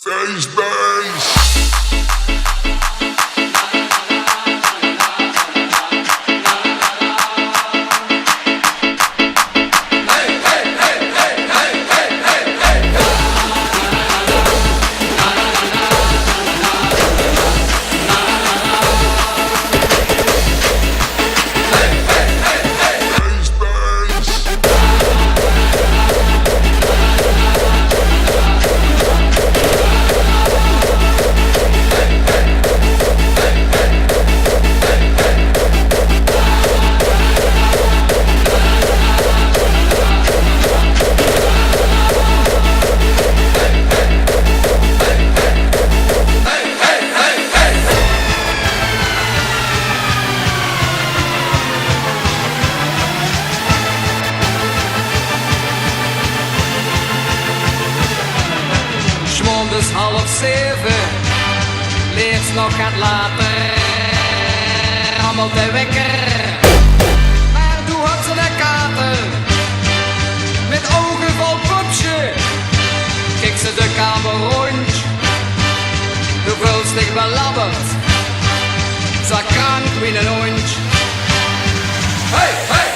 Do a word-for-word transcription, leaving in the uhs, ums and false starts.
Feestbeest! Smaondes half zeve, leefs nog get later, rammelt de wekker. Mer doe hads se de kater, mit ouge vol pupsje, kiks se de kamer róndj. Doe veuls dich belabberd, zo krank wie 'nen hóndj. Hey, hey!